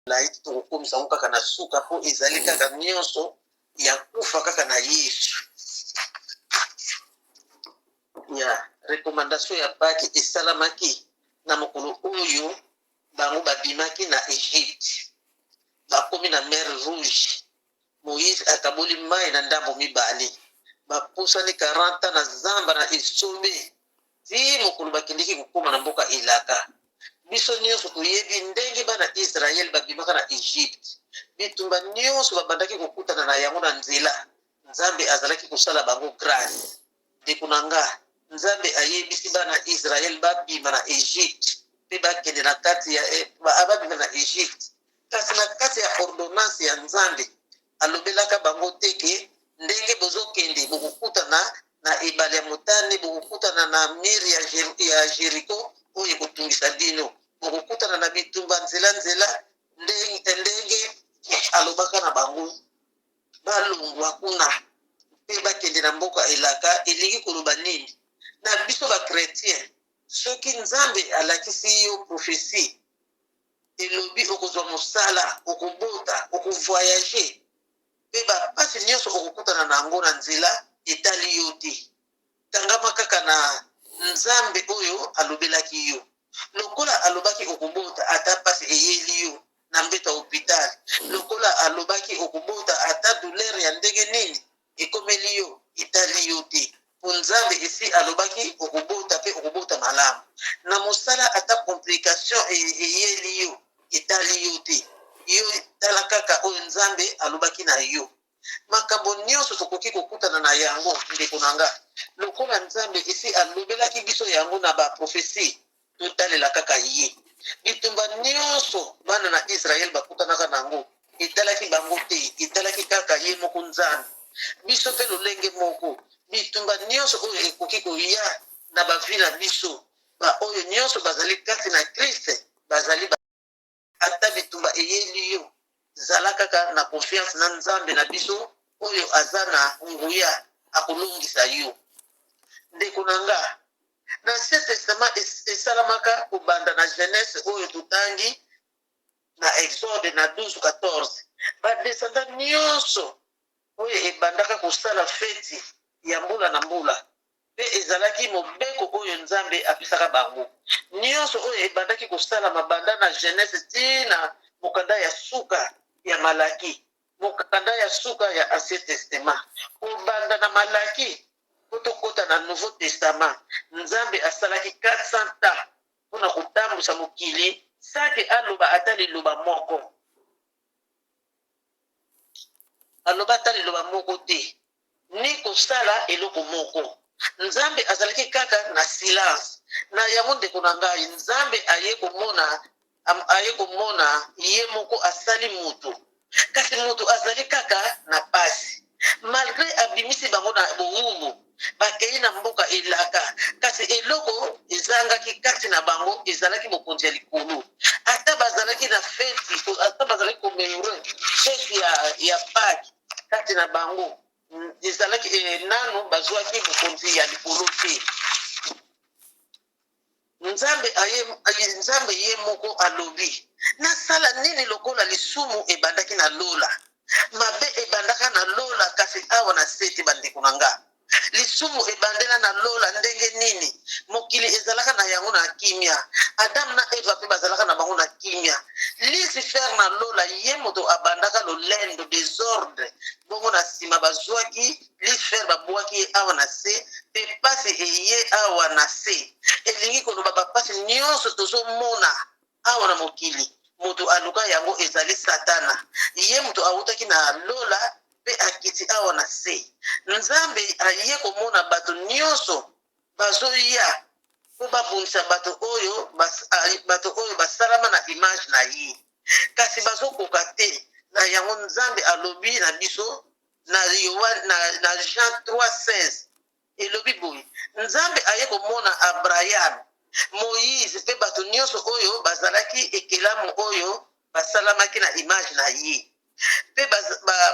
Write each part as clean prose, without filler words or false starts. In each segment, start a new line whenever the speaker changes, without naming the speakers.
Molai te, tokokomisa yango kaka na suka, mpo ezali kaka nyonso ya kufa kaka na Yesu. Ya recommandation ya Paki esalamaki na mokolo oyo bango babimaki na Egypte, bakomi na mer Rouge. Moïse akaboli mai na ndambo mibale, bapusani 40 ans na zamba na esobe Tii mokolo bakendeki kokoma na mboka elaka. Biso nionso toyebi ndenge bana Israël babimaka na Egypte. Bitumba nionso babandaki kokutana na yango na nzela, Nzambe azalaki kosala bango grace. Ndeko na nga, Nzambe ayebisi bana Israël babima na Egypte pe bakende na kati ya babima na Egypte. Kasi na kati ya ordonnance ya Nzambe, alobelaka bango te ke ndenge bozokende bokokutana na ebale ya motane, bokokutana na mur ya, ya Jericho oyo ekotungisa bino, bokokutana na bitumba nzela nzela. Ndenge, ndenge alobaka na bango balongwa kuna mpe bakende na mboka elaka, elingi koloba nini na biso ba chretien? Soki Nzambe alakisi yo prophetie elobi okozwa mosala, okobota, okovoyage mpe bapasi nyonso okokutana na yango na nzela etali yo te. Kangama kaka na Nzambe oyo alobelaki yo. Lokola alobaki okobota ata pasi eyeli yo na mbeto ya hopital, lokola alobaki okobota ata douleur ya ndenge nini ekomeli yo, etali yo te po Nzambe esi alobaki okobota pe okobota malamu. Na mosala ata complication eyeli yo, etali yo te. Yo tala kaka oyo Nzambe alobaki na yo. Makambo nionso tokoki kokutana na yango ndeko na nga, lokola Nzambe esi alobelaki biso yango na ba propheties, Totalela kaka ye. Bitumba nyonso bana na Israël bakutanaka na yango etalaki bango te, etalaki kaka ye moko Nzambe. Biso pe lolenge moko, bitumba nyonso oyo ekoki koya na ba vie na biso, ba oyo nyonso bazali kati na Christ bazali ba. Ata bitumba eyeli yo, zala kaka na confiance na Nzambe na biso oyo aza na nguya, akolongisa yo. Ndeko na nga, na Ancien Testament esalamaka kobanda na Genese oyo totangi na Exode na 12 14. Ba descendants nionso oyo ebandaka kosala feti ya mbula na mbula. Mpe ezalaki mobeko oyo Nzambe apesaka bango. Nyonso oyo ebandaki kosalama banda na Genese tii na mokanda ya suka ya Malaki, mokanda ya suka ya Ancien Testament. Kobanda na Malaki mpo tokota na Nouveau Testament, Nzambe asalaki 400 ans mpo na kotambwisa mokili sans que aloba ata liloba moko. Aloba ata liloba moko te, ni kosala eloko moko. Nzambe azalaki kaka na silence. Na yango, ndeko na ngai, Nzambe aye komona, aye komona ye moko asali mutu, kasi mutu azali kaka na pasi. Malgre abimisi bango na bowumbu, Bakei na mboka elaka, kasi eloko ezangaki kati na bango ezalaki bokonzi ya likolo. Ata bazalaki na feti, ata bazalaki commemorer feti ya, ya Pake kati na bango, ezalaki eh, nanu bazwaki bokonzi ya likolo te. Nzambe aye, Nzambe ye moko alobi, Nasala nini lokola lisumu ebandaki na lola? Mabe ebandaka na lola kasi awa na se te bandeko na nga. Lisumu ebandela na lola ndenge nini? Mokili ezalaka na yango na kimia. Adam na Eva pe bazalaka na bango na kimia. Lucifer na lola ye moto abandaka lolendo, desordre, bongo na sima bazuaki Lucifer babuaki ye awa na se pe pasi eye awa na se. Elingi koloba ba pasi nionso tozo mona awa na mokili mutu aluka yango ezali satana. Ye mutu awutaki na lola pe akiti awa na se. Nzambe aye komona batu nionso bazoya po babundisa bato oyo bato oyo basalama na image na ye kasi bazokoka te. Na yango Nzambe alobi na biso na, Yoane, na, na Jean 3,16 elobi boye, Nzambe aye komona Abraham, Moïse mpe bato nyonso oyo bazalaki ekelamu oyo basalamaki na image na ye mpe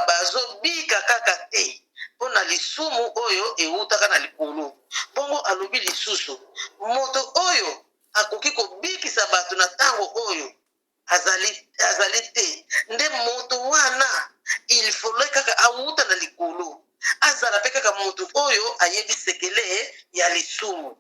bazobika ba, kaka te mpo na lisumu oyo ewutaka na likolo. Bongo alobi lisusu, moto oyo akoki kobikisa bato na ntango oyo azali, Azali te nde moto wana, il fallait kaka awuta na likolo, azala mpe kaka moto oyo ayebi sekele ya lisumu.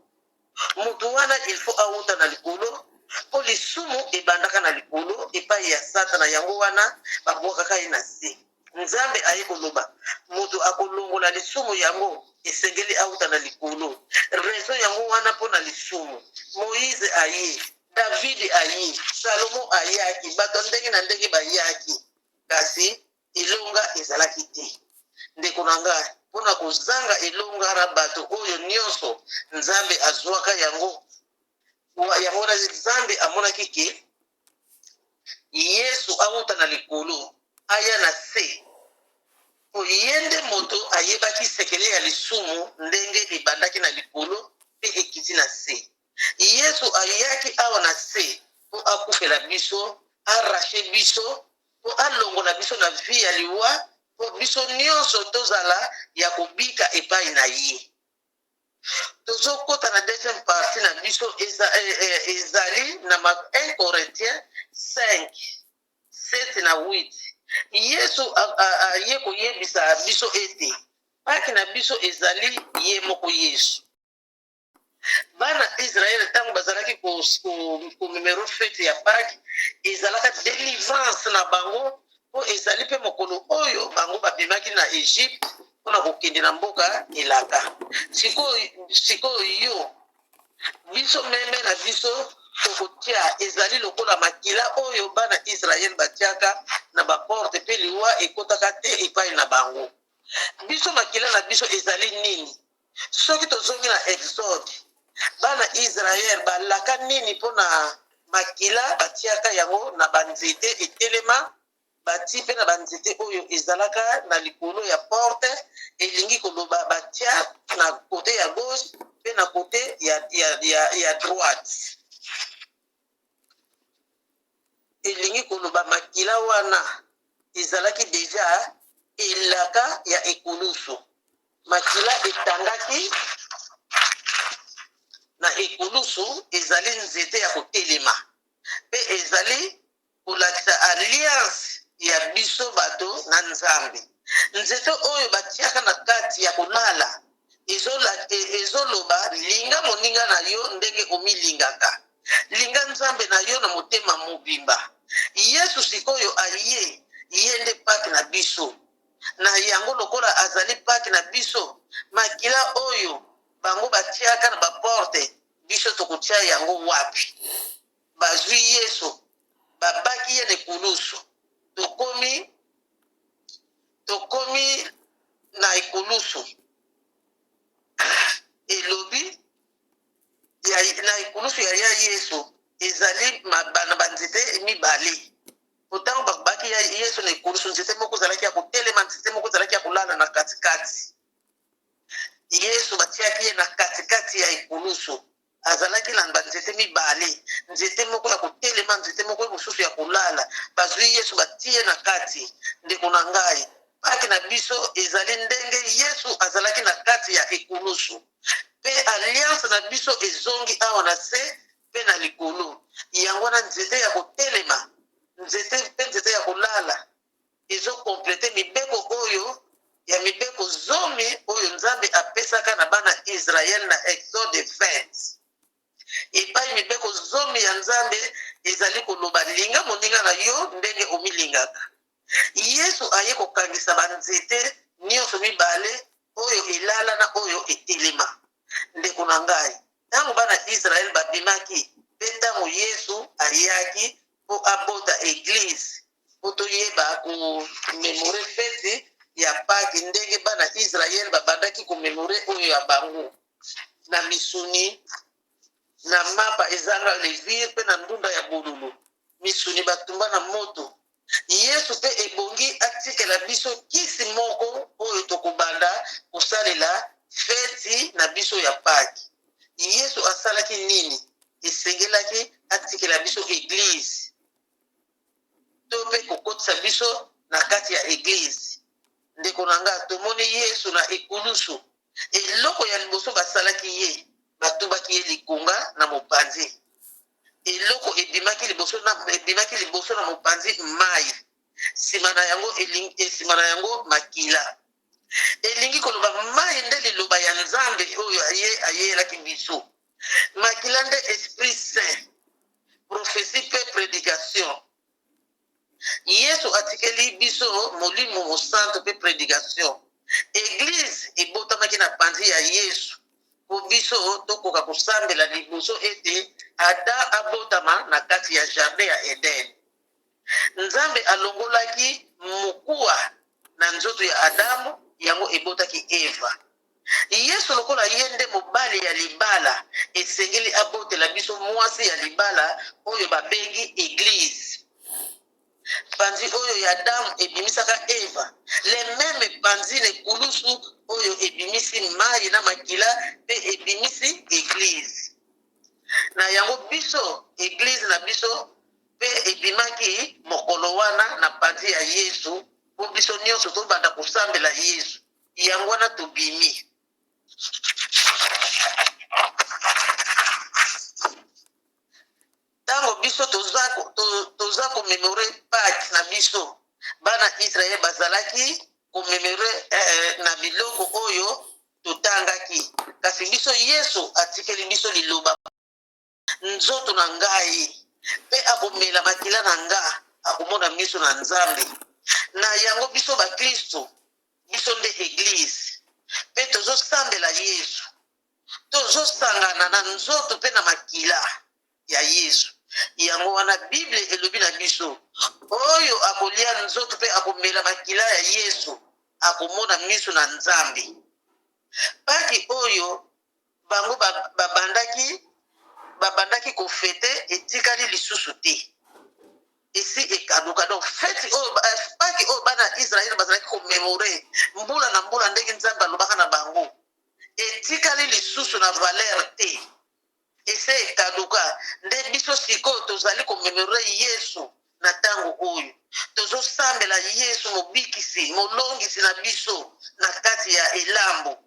Moto wana il faut awuta na likolo, mpo lisumu ebandaka na likolo epai ya Satana. Yango wana babwakaka ye na se. Nzambe aye koloba moto akolongola lisumu yango esengeli awuta na likolo. Raison yango wana mpo na lisumu, Moïse aye, David aye, Salomo ayaki, bato ya ndenge na ndenge bayaki, kasi elonga ezalaki te. Ndeko na ngai, mpona kozanga elonga na bato oyo nyonso, Nzambe azwaka yango. Yango wana Nzambe amonaki ke Yesu awuta na likolo aya na se, mpo ye nde moto ayebaki sekele ya lisumu ndenge ebandaki na likolo mpe ekiti na se. Yesu ayaki awa na se mpo akufela biso, arracher biso, mpo alongola biso na vie ya liwa, mpo biso nyonso tozala ya kobika epai na ye. Tozokɔta na deuxième partie na biso, ezali na 1 Corinthiens 5, 7 na 8. Yesu aye koyebisa biso ete Pâques na biso ezali ye moko Yesu. Bana Israele, ntango bazalaki commémorer fête ya Pâques, ezalaka délivrance na bango, mpo ezali mpe mokolo oyo bango babimaki na Egypte mpona kokende na mboka elaka. Sikoyo yo, biso meme na biso tokotia, ezali lokola makila oyo bana Israele batiaka na baporte mpe liwa ekotaka te epai na bango. Biso, makila na biso ezali nini? Soki tozongi na Exode, bana Israele balaka nini mpona makila? Batiaka yango na banzete etelema, bati mpe na banzete oyo ezalaka na likolo ya porte. Elingi koloba batia na côté ya gauche mpe na côté ya droite. Elingi koloba makila wana ezalaki déjà elaka ya ekulusu. Makila etangaki na ekulusu ezali nzete ya kotelema mpe ezali kolakisa alliance ya biso bato na Nzambe. Nzete oyo batiaka na kati ya kolala ezoloba linga moninga na yo ndenge omilingaka, linga Nzambe na yo na motema mobimba. Yesu sikoyo aye, ye nde Pâques na biso. Na yango, lokola azali Pâques na biso, makila oyo bango batiaka na baporte, biso tokotia yango wapi? Bazwi Yesu, babaki ye na ekulusu. Tokomi na ekulusu, elobi ya, na ekulusu ya Yesu ezali na banzete mibale. Ntango babaki ya Yesu na ekulusu, nzete moko ezalaki ya kotelema, nzete moko ezalaki ya kolala na katikati. Yesu batiaki ye na katikati ya ekulusu, azalaki na banzete mibale, nzete moko ya kotelema, nzete moko mosusu ya kolala. Bazwi Yesu, batie na kati. Ndeko na ngai, Pâques na biso ezali ndenge Yesu azalaki na kati ya ekulusu, mpe alliance na biso ezongi awa na se mpe na likolo. Yango wana nzete ya kotelema, nzete mpe nzete ya kolala ezocompléter mibeko oyo ya mibeko 10 oyo Nzambe apesaka na bana Israele na Exode 20, epai mibeko 10 ya Nzambe ezali koloba linga moninga na yo ndenge omilingaka. Yesu aye kokangisa banzete nyonso mibale, oyo elala na oyo etelema. Ndeko na ngai, ntango bana Israele babimaki mpe ntango Yesu ayaki mpo abota église, mpo toyeba commémorer fête ya Pâques ndenge bana Israele babandaki commémorer oyo ya bango na misuni na mapa ezanga levure mpe na ndunda ya bololo, misuni batumba na moto. Yesu mpe ebongi atikela biso kisi moko oyo tokobanda kosalela feti na biso ya Pâques. Yesu asalaki nini? Esengelaki atikela biso église to mpe kokotisa biso na kati ya église. Ndeko na nga, tomoni Yesu na ekulusu. Eloko ya liboso basalaki ye, batubaki ye likonga na mopanzi. Eloko ebimaki liboso na, ebimaki liboso na mopanzi mai, nsima na yango, eling, nsima na yango makila. Elingi koloba mai nde liloba ya Nzambe oyo ye ayelaki biso. Makila nde Esprit Saint, prophetie mpe predication. Yesu atikeli biso Molimo Mosantu mpe predication. Eglise ebotamaki na panzi ya Yesu mpo biso tokoka kosambela liboso ete Adam abotama na kati ya jardin ya Eden. Nzambe alongolaki mokuwa na nzoto ya Adamu, yango ebotaki Eva. Yesu lokola ye nde mobali ya libala, esengeli abotela biso mwasi ya libala oyo babengi Eglise. Panzi oyo ya Adamu ebimisaka Eva, le meme panzi na ekulusu oyo ebimisi mayi na makila pe ebimisi Eglise. Na yango biso Eglise na biso pe ebimaki mokolo wana na panzi ya Yesu po biso nionso tobanda kosambela Yesu. Yango wana tobimi. Ntango biso toza, toza komemore Pâques na biso, bana Israël bazalaki komemore eh, eh, na biloko oyo totangaki, kasi biso Yesu atikeli biso liloba nzoto na ngai, mpe akomela makila na nga, akomona miso na Nzambe. Na yango biso baklisto, biso nde eglise, mpe tozosambela Yesu, tozosangana na nzoto mpe na makila ya Yesu. Yango wana Bible elobi na biso, oyo akolia nzoto mpe akomela makila ya Yesu akomona miso na Nzambe. Paki oyo bango babandaki babandaki kofete etikali lisusu te, esi ekaduka. Donc feti oyo, paki oyo bana ya Israele bazalaki komemore mbula na mbula ndenge Nzambe alobaka na bango, etikali lisusu na valeur te, ese ekaduka. Nde biso sikoyo tozali komemore Yesu na ntango oyo tozosambela Yesu mobikisi molongisi na biso na kati ya elambo.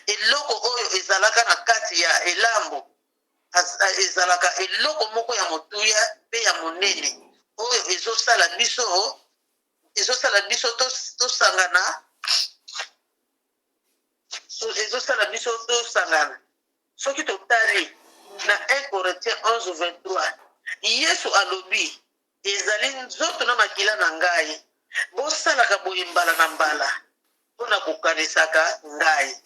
Eloko oyo ezalaka na kati ya elambo ezalaka eloko moko ya motuya mpe ya monene oyo ezosala biso ezosala biso tosangana ezosala biso tosangana. Soki totali na 1 Corinthiens 11:23, Yesu alobi, Ezali nzoto na makila na ngai, bosalaka boye mbala na mbala mpo na kokanisaka ngai.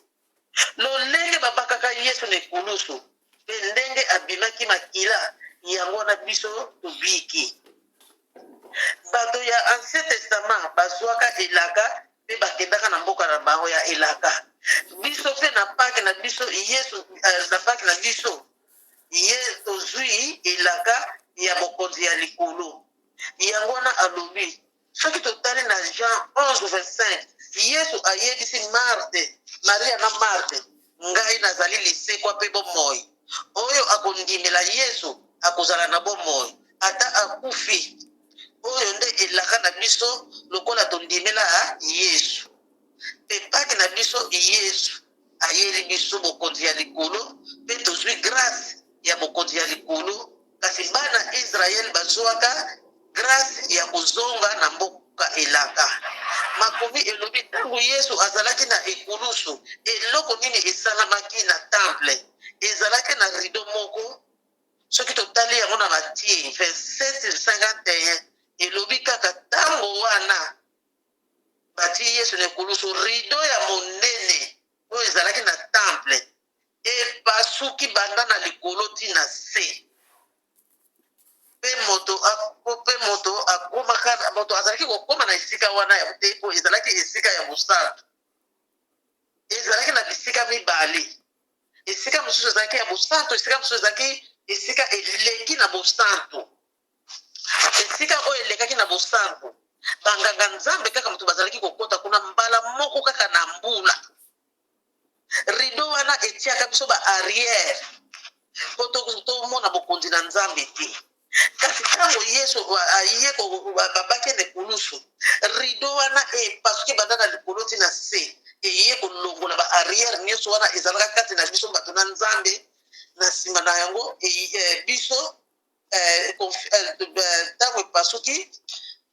Lolenge babakaka Yesu na ekulusu mpe ndenge abimaki makila, yango wana biso tobiki. Bato ya Ancien Testament bazwaka elaka mpe bakendaka na mboka na bango ya elaka. Biso mpe na Pake na biso, Yesu, eh, na Pake na biso, ye tozwi elaka ya bokonzi ya likolo. Yango wana alobi, soki totali na Jean 11:25, Yesu ayebisi Marte, Maria na Marte, ngai nazali lisekwa mpe bomoi. Oyo akondimela Yesu akozala na bomoi ata akufi. Oyo nde elaka na biso lokola tondimela Yesu. Mpe Pake na biso Yesu ayeli biso bokonzi ya likolo mpe tozwi grâce ya bokonzi ya likolo, kasi bana Israël bazwaka grâce ya kozonga na mboka elaka. Makomi elobi ntango Yesu azalaki na ekulusu, eloko nini esalamaki na temple? Ezalaki na rideau moko. Soki totali yango na Matie 27:51, elobi kaka ntango wana batii Yesu na ekulusu, rideau ya monene oyo ezalaki na temple epasuki banda na likolo ti na se. Mpe moto mpe moto akomaka, moto azalaki kokoma na esika wana ya te, mpo ezalaki esika ya bosantu. Ezalaki na bisika mibale, esika mosusu ezalaki ya bosantu, esika mosusu ezalaki esika eleki na bosantu. Esika oyo elekaki na bosantu, banganga-nzambe kaka moto bazalaki kokota kuna mbala moko kaka na mbula. Rideau wana etiaka biso ba arrière mpo tomona bokonzi na Nzambe te. Kasi ntango Yesu aye babaki na ekulusu, rideau wana epasuki banda na likolo ti na se, eye kolongola ba arrière nyonso wana ezalaka kati na biso bato na Nzambe. Na nsima na yango biso Ntango epasuki,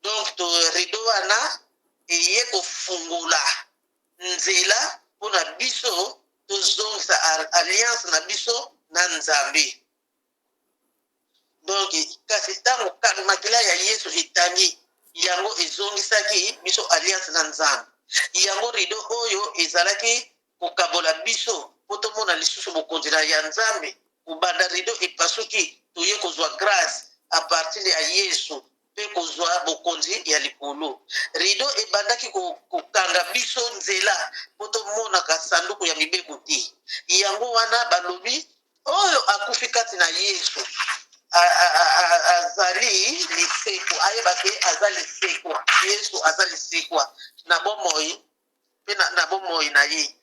donc to rideau wana eye kofungola nzela mpona biso tozongisa alliance na biso na Nzambe. Donc kasi ntango makila ya Yesu etangi, yango ezongisaki biso alliance na Nzambe. Yango rideau oyo ezalaki kokabola biso mpo tomona lisusu bokonzi na ya Nzambe, kobanda rideau epasuki, toye kozwa grâce à partir ya Yesu mpe kozwa bokonzi ya likolo. Rideau ebandaki kokanga biso nzela mpo tomonaka sanduku ya mibeko te. Yango wana balobi oyo akufi kati na Yesu azali lisekwa, ayeba ke aza lisekwa. Yesu aza lisekwa na bomoi mpe na bomoi na ye.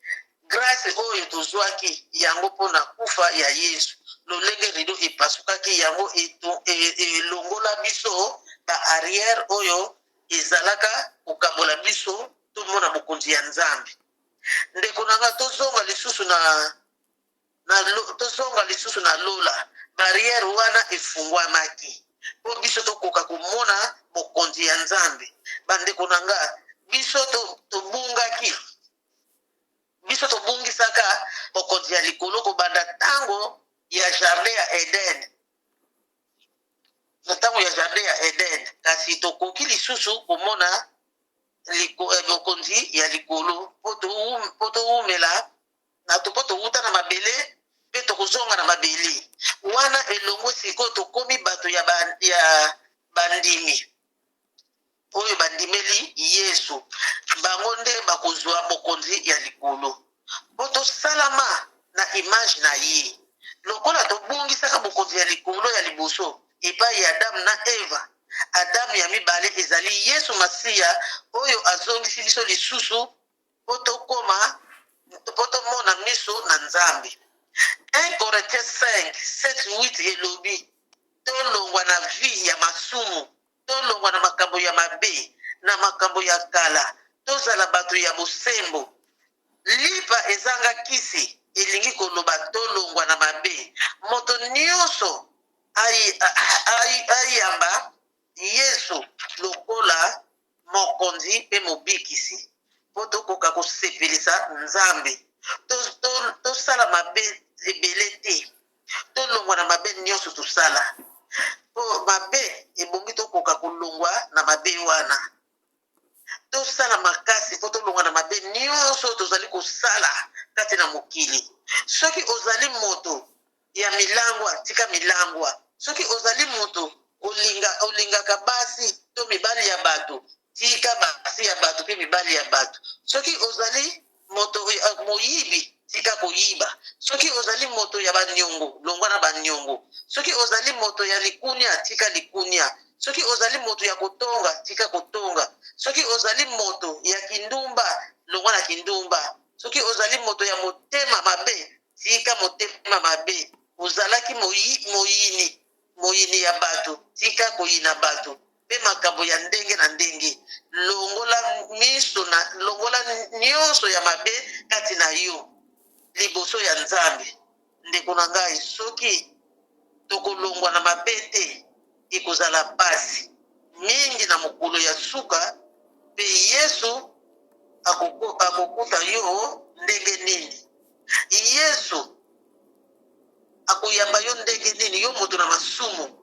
Grâce oyo tozwaki yango mpona kufa ya Yesu, lolenge rideau epasukaki, yango elongola biso ba barrière oyo ezalaka kokabola biso tomona bokonzi ya Nzambe. Ndeko na nga, tozonga lisusu na lola. Barrière wana efungwamaki mpo biso tokoka komona bokonzi ya Nzambe. Bandeko na nga, biso tobungaki, biso tobungisaka bokonzi ya likolo kobanda ntango ya jardin ya Eden, na ntango ya jardin ya Eden. Kasi tokoki lisusu komona bokonzi ya likolo mpo towumela na mpo towuta na mabele mpe tokozonga na mabele wana elongo. Sikoyo tokomi bato ya bandimi oyo bandimeli Yesu. Bango nde bakozwa bokonzi ya likolo mpo tosalama na image na ye. Lokola tobungisaka bokonzi ya likolo ya liboso epai ya Adamu na Eva, Adamu ya mibale ezali Yesu Masiya oyo azongisi biso lisusu mpo tokoma, mpo tomona miso na Nzambe. 1 Corinthiens 5 7 8 elobi tolongwa na vie ya masumu, tolongwa na makambo ya mabe, na makambo ya kala, tozala bato ya bosembo. Lipa ezanga kisi elingi koloba tolongwa na mabe. Moto nyonso ayamba Yesu lokola mokonzi mpe mobikisi mpo tokoka kosepelisa Nzambe. Tosala mabe ebele te, tolongwa na mabe nyonso tosala, mpo mabe ebongi tokoka kolongwa na mabe wana. Tosala makasi mpo tolongwa na mabe nyonso tozali kosala kati na mokili. Soki ozali moto ya milangwa, tika milangwa. Soki ozali moto olingaka basi to mibali ya bato, tika basi ya bato mpe mibali ya bato. Soki ozali moto moyibi, tika koyiba. Soki ozali moto ya baniongo, longwa na baniongo. Soki ozali moto ya likunia, tika likunia. Soki ozali moto ya kotonga, tika kotonga. Soki ozali moto ya kindumba, longwa na kindumba. Soki ozali moto ya motema mabe, tika motema mabe. Ozalaki moyini, moyini ya bato, tika koyina bato mpe makambo ya ndenge na ndenge. Longola miso na longola nyonso ya mabe kati na yo liboso ya Nzambe. Ndeko na ngai, soki tokolongwa na mabe te, ekozala pasi mingi na mokolo ya suka. Mpe Yesu akokuta yo ndenge nini? Yesu akoyamba yo ndenge nini, yo moto na masumu?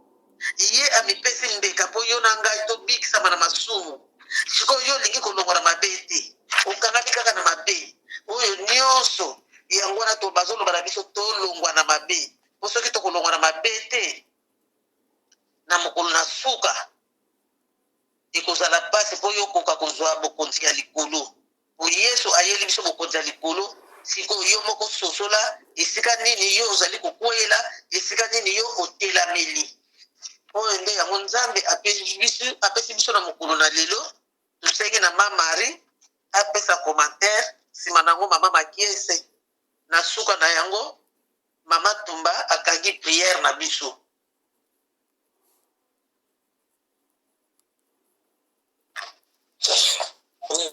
Ye amipesi mbeka mpo yo na ngai tobikisama na masumu. Sikoyo yo olingi kolongola mabe te, okangami kaka na mabe oyo nyonso. Yango wana to bazoloba na biso tolongwa na mabe, mpo soki tokolongwa na mabe te, na mokolo na suka ekozala mpasi mpo yo okoka kozwa bokonzi ya likolo, po Yesu ayeli biso bokonzi ya likolo. Sikoyo yo moko sosola esika nini yo ozali kokweyela, esika nini yo otelameli. Oyo nde yango Nzambe apesi biso na mokolo na lelo. Tosengi na ma Marie apesa commentaire, nsima na yango mama Makiese, na suka na yango mama Tumba akangi prière na biso.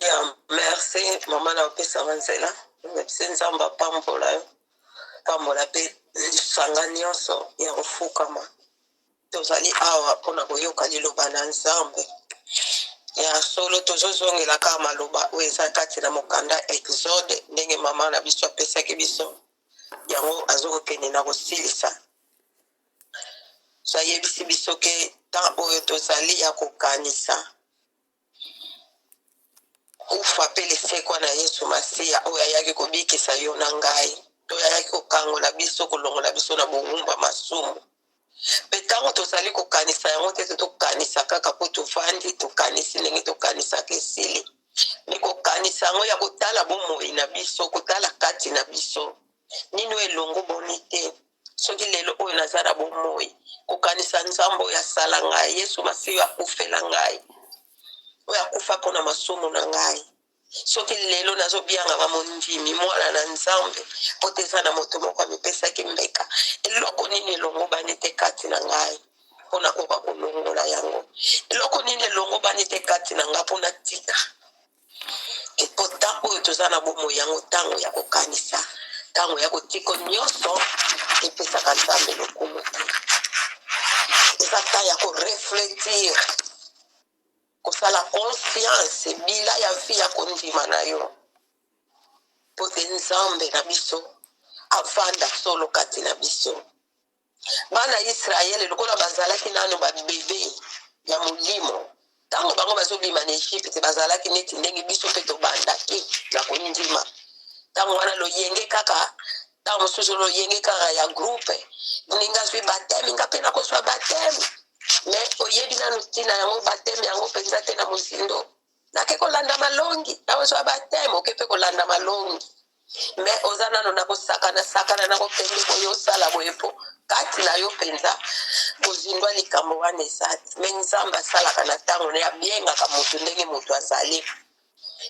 Ya, merci mama na opesaka nzela. Merci, Nzambe apambola yo, pambola mpe lisanga nyonso ya kofukama. Tozali awa mpona koyoka liloba na Nzambe. Ya solo, tozozongela kaka maloba oyo eza kati na mokanda Exode, ndenge mama na biso apesaki biso yango, azokokende na kosilisa. So ayebisi biso ke temps oyo tozali ya kokanisa kufa mpe lisekwa na Yesu Masiya, oyo ayaki kobikisa yo na ngai, oyo ayaki kokangola biso, kolongola biso na bowumba masumu. Mpe ntango tozali kokanisa yango te, tokanisa kaka mpo tovandi, tokanisi ndenge tokanisaka, esili. Me kokanisa yango ya kotala bomoi na biso, kotala kati na biso nini oyo elongo boni te. Soki lelo oyo naza na bomoi, kokanisa Nzambe oyo asala ngai, Yesu Masiya oyo akufela ngai, oyo akufa mpona masumu na ngai. Soki lelo nazobiangama mondimi, mwana na Nzambe, mpo te eza na moto moko amipesaki mbeka, eloko nini elongobani te kati na ngai mpona koka kolongola yango? Eloko nini elongobani te kati na ngai mpona tika? Epo ntango oyo toza na bomoi, yango ntango ya kokanisa, ntango ya kotika nyonso epesaka Nzambe lokumu te. Eza ntango ya koreflectir, kosala conscience bila ya vie ya kondima na yo, mpo te Nzambe na biso avanda solo kati na biso. Bana Israele, lokola bazalaki nano babebe ya molimo, ntango bango bazobima na Egypte, bazalaki neti ndenge biso mpe tobandaki na kondima ntango wana. Loyenge kaka, ntango mosusu loyenge kaka ya groupe, ndenge azwi baptême, nga mpe nakozwa baptême. Me oyebi nanu ntina yango, baptême yango mpenza te na mozindo. Nake kolanda malongi, nakozwa baptême. Oke mpe kolanda malongi, me oza nano na kosakana sakana, na kokende boye, osala boye, mpo kati na yo mpenza bozindwa likambo wana eza te. Me Nzambe asalaka na ntango na ye, abiengaka motu ndenge moto azali.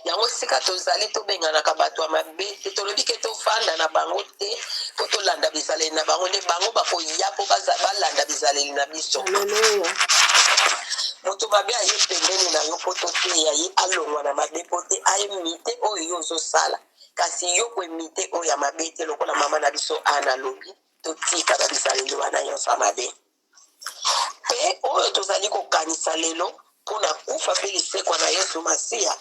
Yango sika tozali, tobenganaka bato ya mabe te, tolobi ke tofanda na bango te mpo tolanda bizaleli na bango, nde bango bakoya mpo balanda bizaleli na biso.
Alleluya.
Moto mabe aye pembeni na yo mpo toteya ye alongwa na mabe, mpo te aimite oyo yo ozosala, kasi yo koimite oyo ya mabe te. Lokola mama na biso Ana alobi, totika babizaleli wana nyonso ya mabe. Mpe oyo tozali kokanisa lelo mpona kufa mpe lisekwa na Yesu Masiya,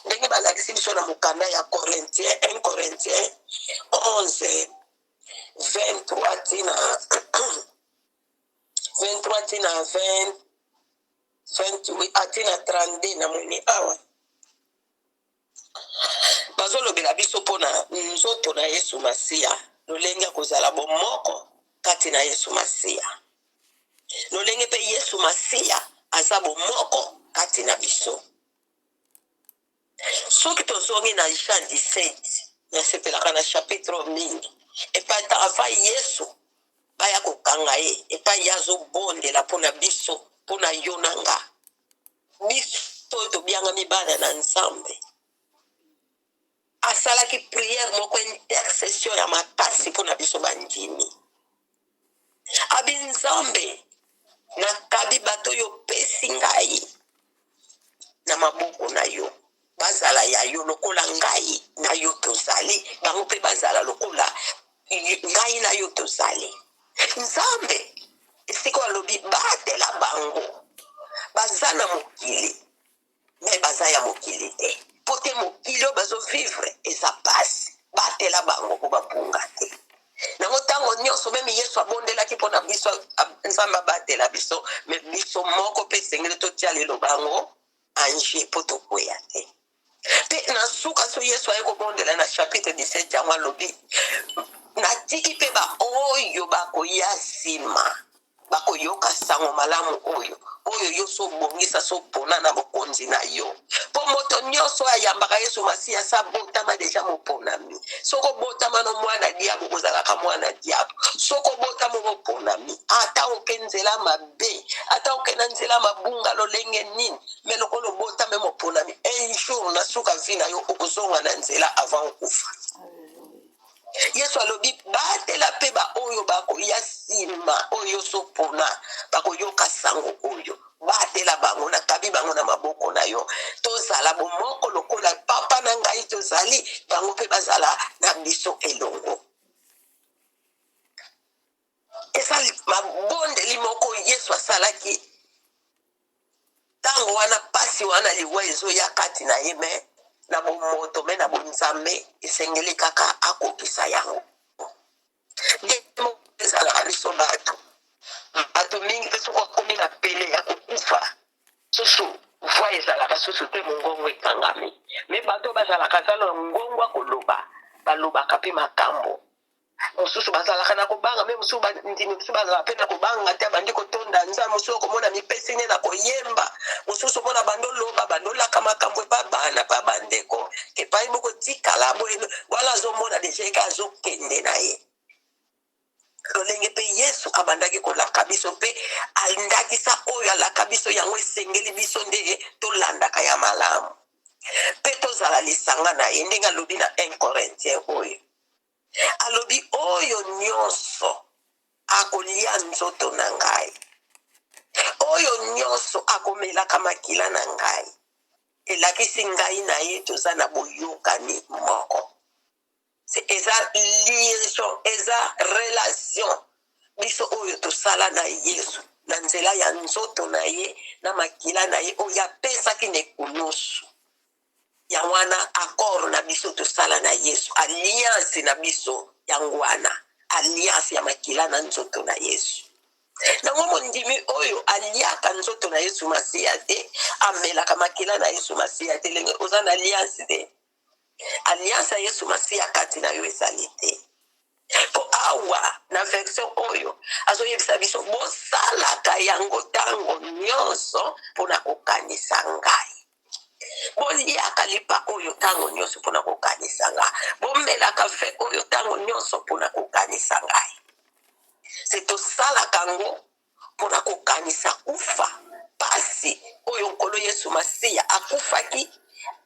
ndenge balakisi biso na mokanda ya Corinthien, 1 Corinthien 11 23 tina 23 tina 20 28 atina 32. Namoni awa bazolobela biso mpona nzoto na Yesu Masiya, lolenge ya kozala bomoko kati na Yesu Masiya, lolenge mpe Yesu Masiya aza bomoko kati na biso. Soki tozongi na Jean 17, nasepelaka na chapitre mingi, epai ava Yesu baya kokanga ye, epai ye azobondela mpona biso, mpona yo na nga, biso oyo tobiangami bana na Nzambe. Asalaki prière moko, intercession ya makasi mpona biso bandimi. Abi: "Nzambe, nakabi bato oyo opesi ngai na maboko na yo, bazala ya yo lokola ngai na yo tozali, bango mpe bazala lokola ngai na yo tozali." Nzambe esika alobi batela bango, baza na mokili, me baza ya mokili te, mpo te mokili oyo bazovivre eza pasi. Batela bango mpo babunga te. Nango ntango nyonso même Yesu abondelaki mpo na biso, Nzambe abatela biso. Me biso moko mpe esengeli totia lelo bango ange mpo tokweya te. Mpe na suka, so Yesu aye kobondela na chapitre 17 yango, alobi: "Natiki mpe baoyo bakoya nsima, bakoyoka sango malamu oyo oyo yo so obongisa, so opona na bokonzi na yo." Mpo moto nyonso oyo ayambaka Yesu Masiya sa botama déjà moponami. Soki obotama no mwana diabo, kozalaka mwana diabo. Soki obotama moponami, ata oke nzela mabe, ata oke na nzela mabunga lolenge nini, me lokola obotame moponami, un jour na suka vie na yo okozonga na nzela avant okufa. Yesu alobi: "Batela mpe baoyo bakoya nsima, oyo nyonso mpona bakoyoka sango oyo, batela bango, nakabi bango na maboko na yo. Tozala bomoko lokola Papa na ngai tozali, bango mpe bazala na biso elongo." Eza mabondeli moko Yesu asalaki. liwa ezoya kati na ye, me na bomoto me na bonzambe esengeli kaka akokisa yango. Ndenge moko ezalaka biso bato, bato mingi mpe soki akomi na pene ya kokufa, susu voi ezalaka susu te, mongongo ekangami. Me bato bazalaka zalo na ngongo ya koloba, balobaka mpe makambo mosusu, bazalaka na kobanga. Me mosusu bandimi mosusu bazalaka mpe na kobanga te, abandi kotonda Nzambe. Mosusu okomona mipesi nde na koyemba, mosusu omona bando loba, bandolaka makambo epa bana pa bandeko epai bokotikala boye wana, azomona deja eke azokende na ye. Lolenge mpe Yesu abandaki kolaka biso mpe ndakisa oyo alaka biso, yango esengeli biso nde tolandaka ya malamu mpe tozala lisanga na ye, ndenge alobi na 1 Corinthien oyo alobi: "Oyo nyonso akolia nzoto na ngai, oyo nyonso akomelaka makila na ngai, elakisi ngai na ye toza na boyokani moko." Eza liaison, eza relation biso oyo tosala na Yesu na nzela ya nzoto na ye na makila na ye oyo apesaki na ekulusu. Yango wana accord na biso tosala na Yesu, alliance na biso, yango wana alliance ya makila na nzoto na Yesu. Nango mondimi oyo aliaka nzoto na Yesu Masiya te, amelaka makila na Yesu Masiya te, lenge oza na alliance te, alliance ya Yesu Masiya kati na yo ezali te. Mpo awa na version oyo azoyebisa biso: "Bosalaka yango ntango nyonso mpona kokanisa ngai. Boliaka lipa oyo ntango nyonso mpona kokanisa ngai, bomelaka vin oyo ntango nyonso mpona kokanisa ngai." Se tosalaka yango mpona kokanisa kufa, pasi oyo Nkolo Yesu Masiya akufaki,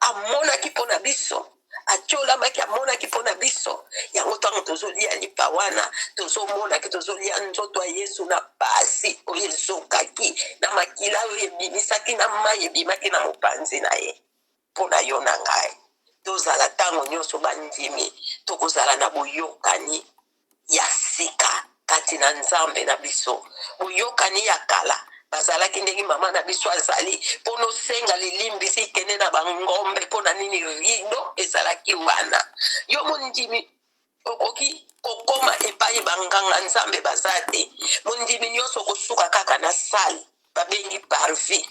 amonaki mpona biso, atiolamaki, amonaki mpo na biso. Yango ntango tozolia lipa wana, tozomonaki tozolia nzoto ya Yesu na pasi oyo ezokaki, na makila oyo ebimisaki, na mai ebimaki na mopanzi na ye mpo na yo na ngai. Tozala ntango nyonso bandimi, tokozala na boyokani ya sika kati na Nzambe na biso. Boyokani ya kala bazalaki ndenge mama na biso azali mpo nosenga lilimbisi, kende na bangombe. Mpo na nini rido ezalaki wana? Yo mondimi okoki kokoma epai banganga Nzambe baza te. Mondimi nyonso okosuka kaka na salle babengi parvis.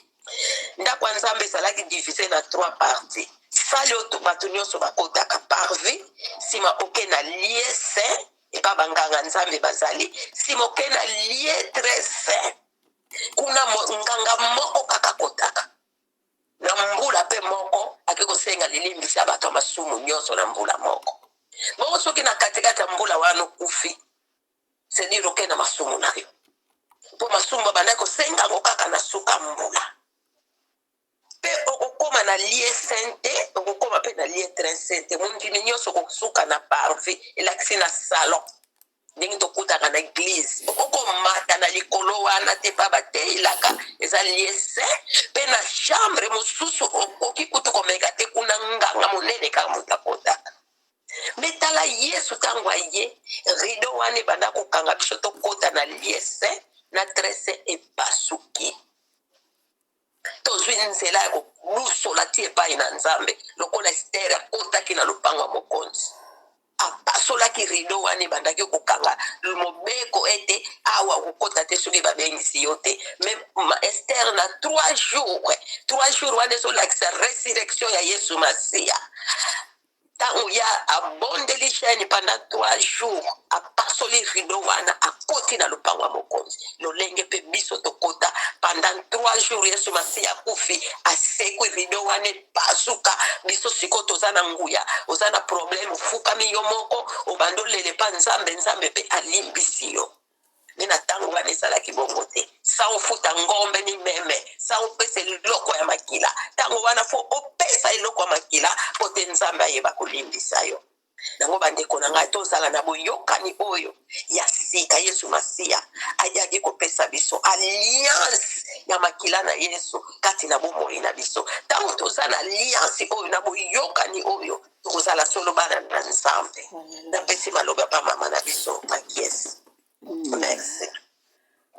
Ndako ya Nzambe ezalaki divise na trois parties: salle oyo bato nyonso bakotaka, parvis, nsima oke na lieu saint epa banganga Nzambe bazali, nsima oke na lieu très saint. Kuna nganga moko kaka kotaka na mbula, mpe moko ake kosenga lilimbisi ya bato ya masumu nyonso na mbula moko. Bongo soki na katikati ya mbula wana okufi, c'est-à-dire oke na masumu na yo, mpo masumu babandaki kosenga yango kaka na suka mbula. Mpe okokóma na lieu saint te, okokóma mpe na lieu très saint te. Mondimi nyonso okosuka na parvis, elakisi na salon ndenge tokutaka na église. Okokomata na likolo wana te, mpa bateyelaka, eza lieu saint. Mpe na chambre mosusu okoki kutu komeka te, kuna nganga monene kaka moto akotaka. Me tala Yesu, ntango aye, rideau wana ebanda kokanga biso tokɔta na lieu saint na très saint epasuki. Tozwi nzela ya kolusola ti epai na Nzambe, lokola Ester akotaki na lopango ya mokonzi, apasolaki rideau wana ebandaki kokanga mobeko ete awa okokɔta te soki babengisi yo te. Me Ester na 3 jours, 3 jours wana ezolakisa résurrection ya Yesu Masiya. Ntango ya abondeli jeûne pendant 3 jours, apasoli rideau wana, akoti na lopango ya mokonzi. Lolenge mpe biso tokota pendant 3 jours, Yesu Masiya akufi, asekwi, rideau wana epasuka. Biso sikoyo toza na nguya. Oza na problème, ofukami yo moko, obandi olele mpa Nzambe, Nzambe mpe alimbisi yo. Me na ntango wana ezalaki bongo te, sa ofuta ngombe ni meme, sa opesa eloko ya makila. Ntango wana fo opesa eloko ya makila mpo te Nzambe ayeba kolimbisa yo. Yango bandeko na ngai, tozala na boyokani oyo ya sika Yesu Masiya ayaki kopesa biso, alliance ya makila na Yesu kati na bomoi na biso. Ntango toza na alliance oyo, na boyokani oyo, tokozala solo bana na Nzambe. Napesi maloba pa mama na biso Makiesi. Merci.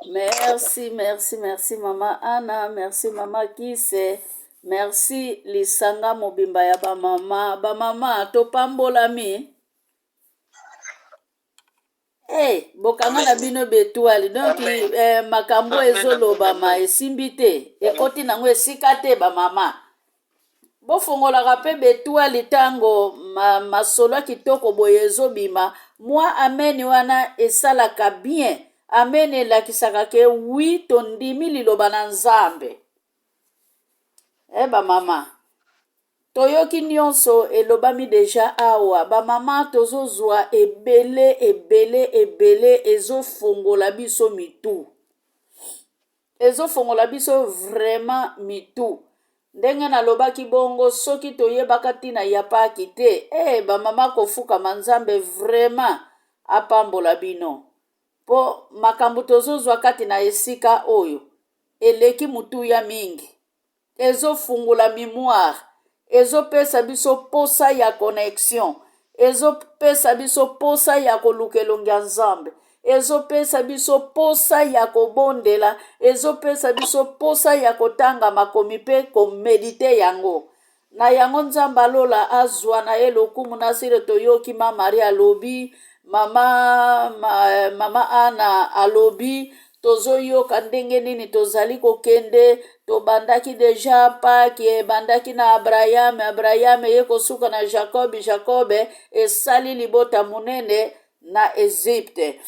Merci, merci, merci, Mama Anna. Merci, Mama Kise. Merci lisanga mobimba ya ba mama. Ba mama topambolami. Hey, eh, bokanga na bino betoile donc eh, makambo ezolobama esimbi te ekoti nango esika te bamama bofongolaka mpe betoile ntango ma, masolo ya kitoko boye ezobima mwa ameni wana esalaka bien ameni elakisaka ke wi tondimi liloba na nzambe Eh ba mama toyoki nionso elobami deja awa ba mama tozozua ebele ebele ebele ezofongola biso mitu ezofongola biso vraiment mitu ndenge nalobaki bongo soki toyebaka ntina ya paki te eh ba mama kofukama nzambe vraiment apambola bino mpo makambo tozozwa kati na esika oyo eleki motuya mingi. Ezo fungola memoire, ezo pesa biso posa ya connexion, ezo pesa biso posa ya koluka elongi ya Nzambe, ezo pesa biso posa ya kobondela, ezo pesa biso posa ya kotanga makomi pe ko mediter yango. Na yango Nzambe ya lola azua na ye lokumu na sire toyoki ma Marie alobi mama ma, mama Anna alobi tozoyoka ndenge nini tozali kokende tobandaki deja paki ebandaki na Abraham Abraham eye kosuka na Jacob Jacob esali libota monene na Egypte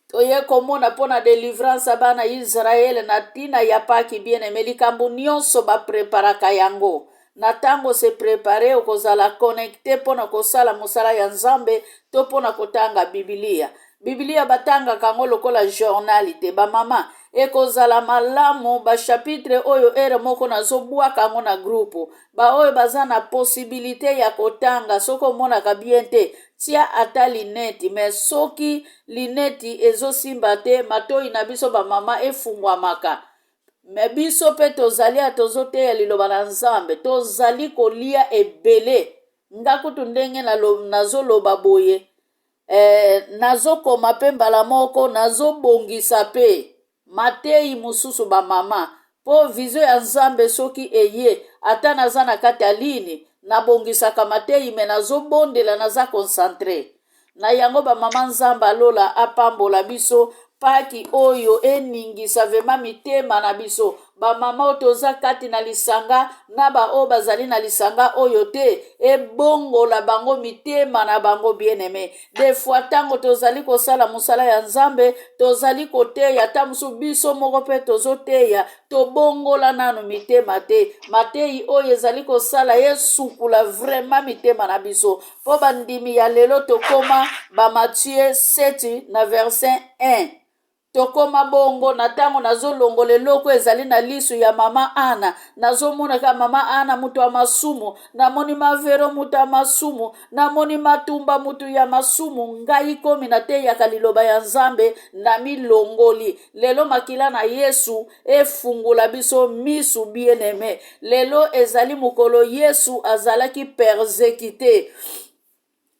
toye komona mpo na delivrance ya bana Israele na ntina ya Paki bien aime likambo nyonso bapreparaka yango na ntango se prepare okozala connecte mpo na kosala mosala ya Nzambe to mpo na kotanga Biblia. Biblia batangaka yango lokola journal te bamama ekozala malamu bachapitre oyo ere moko nazobwaka yango na groupe baoyo baza na posibilite ya kotanga soki omonaka bien te tia ata lineti me soki lineti ezosimba te matoi na biso bamama efungwamaka me biso mpe tozali ya tozoteya liloba na nzambe tozali kolia ebele nga kutu ndenge nazoloba boye eh, nazokoma mpe mbala moko nazobongisa mpe Mateyi mosusu ba mama po vision ya nzambe soki eye ata naza na kati ya ligne na bongisaka mateyi me nazo bondela naza concentre na yango ba mama nzambe ya lola apambola biso paki oyo eningisa vrema mitema na biso ba mama oyo toza kati na lisanga na ba oyo bazali na lisanga oyo te ebongola bango mitema na bango bien aime De fois ntango tozali kosala mosala ya Nzambe, tozali koteya, ata mosusu biso moko mpe tozoteya, tobongola nanu mitema te. Mateyi oyo ezali kosala esukula vraiment mitema na biso, mpo bandimi ya lelo tokoma ba Matthieu 7 na verset 1. Tokoma bongo na ntango nazolongola eloko ezali na lisu ya mama Ana, nazomona kaka mama Ana moto ya masumu, namoni Mavero moto ya masumu, namoni Matumba moto ya masumu. Ngai komi nateyaka liloba ya Nzambe, namilongoli lelo. Makila na Yesu efungola biso misu bien aime. Lelo ezali mokolo Yesu azalaki persekite.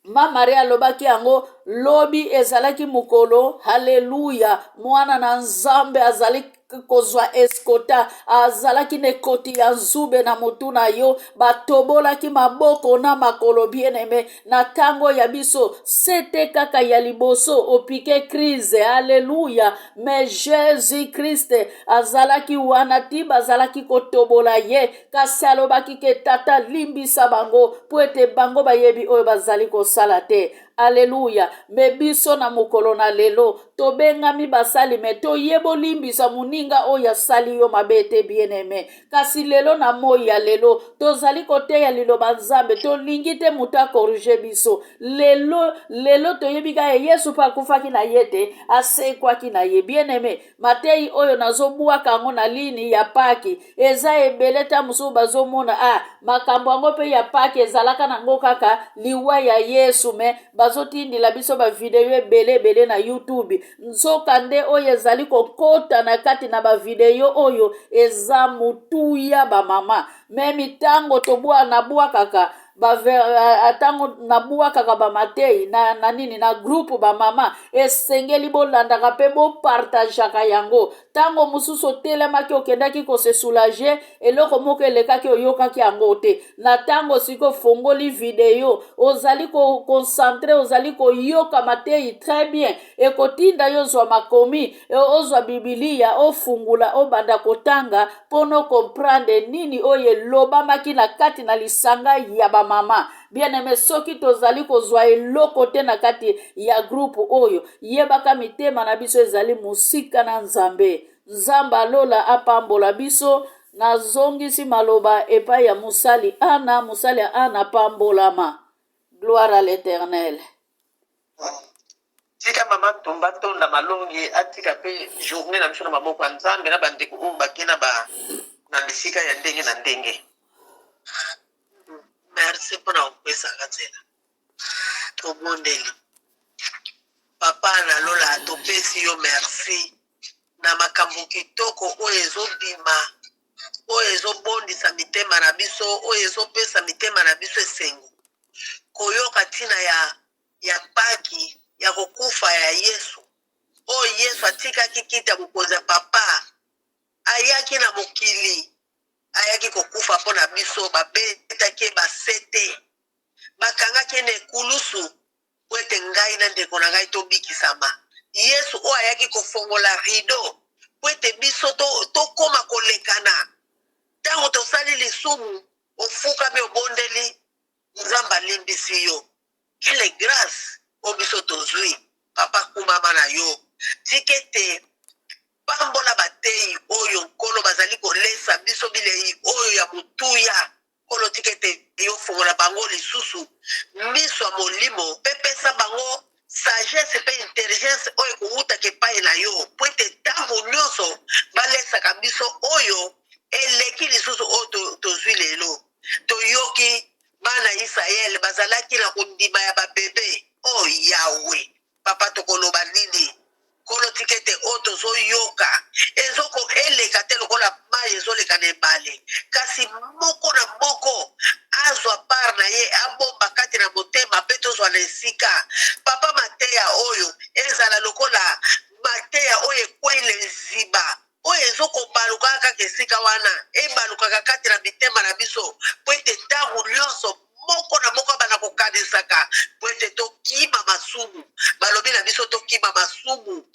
Ma Maria alobaki yango lobi ezalaki mokolo haleluya mwana na nzambe azali kozwa eskota azalaki na ekoti ya nzube na motu na yo batobolaki maboko na makolo bien-aime na ntango ya biso sete kaka ya liboso opike crise haleluya mais jésus krist azalaki wana ti bazalaki kotobola ye kasi alobaki ke tata limbisa bango mpo ete bango bayebi oyo bazali kosala te aleluya me biso na mokolo na lelo tobengami basali me toye bolimbisa moninga oyo asali yo mabe te bien-aime kasi lelo na moi ya lelo tozali koteya liloba nzambe tolingi te moto akorige biso lelo lelo toyebi kaka yesu mpe akufaki na ye te asekwaki na ye bien-aime mateyi oyo nazobwaka yango na lini ya paki eza ebele ta mosusu bazomona ah, makambo yango mpe ya paki ezalaka nango kaka liwa ya yesu me bazotindila biso bavideo ebele ebele na youtube nzoka nde oyo ezali kokota na kati na bavideo oyo eza motuya bamama me mitango tobwa nabwakaka. Ntango nabwakaka bamatei na, na nini na groupe bamama, esengeli bolandaka mpe bopartageaka yango. Ntango mosusu otelemaki, okendaki kose soulager, eloko moko elekaki, oyokaki yango te. Na ntango sikoyo ofongoli video, ozali koconcentre, ozali koyoka mateyi très bien, ekotinda yo ozwa makomi, ozwa Bibilia, ofungula, obanda kotanga mpo comprendre nini oyo elobamaki na kati na lisanga ya bamama. Bien-aimé, soki tozali kozwa eloko te na kati ya groupe oyo, yebaka mitema na biso ezali mosika na Nzambe. Nzambe alola apambola biso. Nazongisi maloba epai ya mosali Ana. Mosali ya Ana, pambolama. Gloire à l'Éternel.
Tika mama Tumba Tonda Malongi atika mpe journée na biso na maboko ya Nzambe na bandeko oyo bake na ba na bisika ya ndenge na ndenge.
Merci mpona kopesaka nzela. Tobondeli. Papa na lola, topesi yo merci na makambo kitoko oyo ezobima, oyo ezobondisa mitema na biso, oyo ezopesa mitema na biso esengo koyoka ntina ya Paki, ya kokufa ya Yesu, oyo Yesu atikaki kiti ya bokonzi ya Papa, ayaki na mokili, ayaki kokufa mpo na biso. Babetaki ye basete, bakangaki ye na ekulusu po ete ngai na ndeko na ngai tobikisama. Yesu oyo ayaki kofongola rideau po ete biso tokóma to kolekana. Ntango tosali lisumu, ofukami, obondeli, Nzambe alimbisi yo. Quelle grâce oyo biso tozwi! Papa, kumama na yo. Tika ete pambola bateyi oyo, Nkolo, bazali kolesa biso bilei oyo ya motuya. Nkolo, tika ete yofongola bango lisusu miso ya molimo mpe pesa bango sagesse mpe intelligence oyo ekowutaka epai na yo, po ete ntango nyonso balesaka biso oyo eleki lisusu oyo tozwi lelo. Toyoki bana Israele bazalaki na kondima ya babebe. O Yawe Papa, tokoloba nini? Nkolo, tika ete oyo tozoyoka ezoko eleka te lokola mai ezoleka na ebale, kasi moko na moko azwa part na ye, abomba kati na motema mpe tozwa na esika. Papa, mateya oyo ezala lokola mateya oyo ekwei na eziba, oyo ezokobaluka kaka esika wana, ebalukaka kati na mitema na biso, po ete ntango nyonso moko na moko abanda kokanisaka, po ete tokima masumu. Balobi na biso tokima masumu.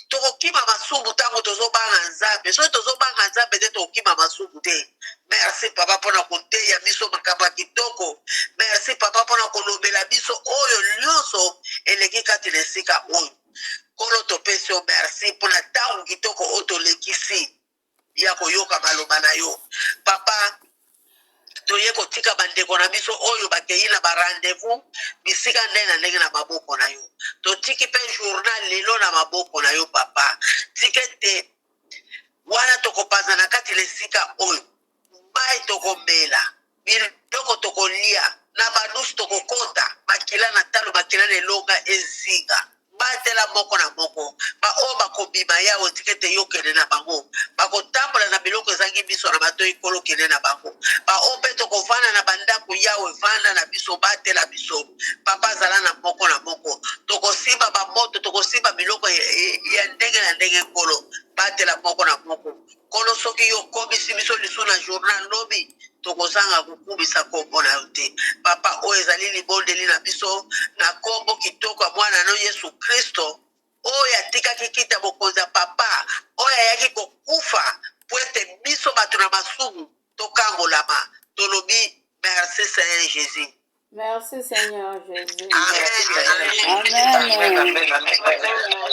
Tokokima masumu ntango tozobanga Nzambe. Soki tozobanga Nzambe te, tokokima masumu te. Merci, Papa, mpona koteya biso makambo ya kitoko. Merci, Papa, mpona kolobela biso oyo nyonso eleki kati na esika oyo. Nkolo, topesi yo merci mpona ntango kitoko oyo tolekisi ya koyoka maloba na yo. Papa, toye kotika bandeko na biso oyo bakei na barendez-vous bisika ndenge na ndenge na maboko na yo. Totiki mpe journal lelo na maboko na yo, Papa. Tika ete wana tokopanza na kati na esika oyo, mai tokomela, biloko tokolia, na badusu tokokota, makila na talo, makila na elonga ezinga. Batela moko na moko. Baoyo bakobima, Yawe, tika ete yo okende na bango. Bakotambola na biloko ezangi biso na matoi, Nkolo, okende na bango. Baoyo mpe tokovanda na bandako, Yawe, vanda na biso, batela biso. Papa, azala na moko na moko. Tokosimba bamoto, tokosimba biloko ya ndenge na ndenge, Nkolo, batela moko na moko. Nkolo, soki yo okomisi biso lisusu na journal lobi, tokozanga kokumisa nkombo na yo te. Papa, oyo ezali libondeli na biso na nkombo kitoko ya mwana no Yesu Kristo, oyo atikaki kita bokonzi ya Papa, oyo ayaki kokufa po ete biso bato na masumu tokangolama. Tolobi merci, Seigneur Jésus.
Merci, Seigneur Jésus.
Amen.
Amen.
Amen, amen, amen.